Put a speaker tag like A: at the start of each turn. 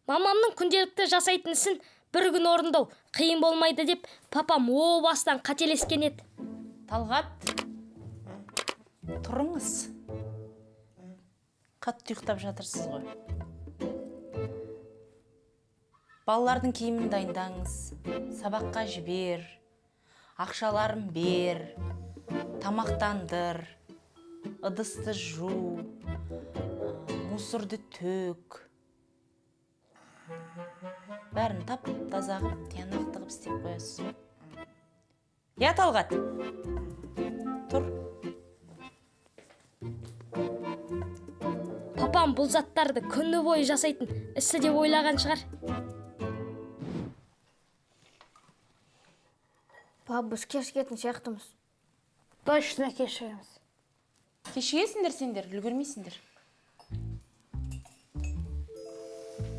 A: Мамамның күнделікті жасайтын ісін бір күн орындау қиын болмайды деп папам о бастан қателескен еді.
B: Талғат, тұрыңыз. Қатты ұйықтап жатырсыз ғой. Балалардың киімін дайындаңыз, сабаққа жібер, ақшаларын бер, тамақтандыр, ыдысты жу, мусорды төк. Бәрін тап таза қылып, тиянақты қылып істеп қоясыз ғой. Я, Талғат, тұр.
A: Папам бұл заттарды күні бойы жасайтын ісі деп ойлаған шығар.
C: Пап, біз кешігетін сияқтымыз.
D: Точно кешігеміз.
B: Кешігесіңдер сендер, үлгермейсіңдер.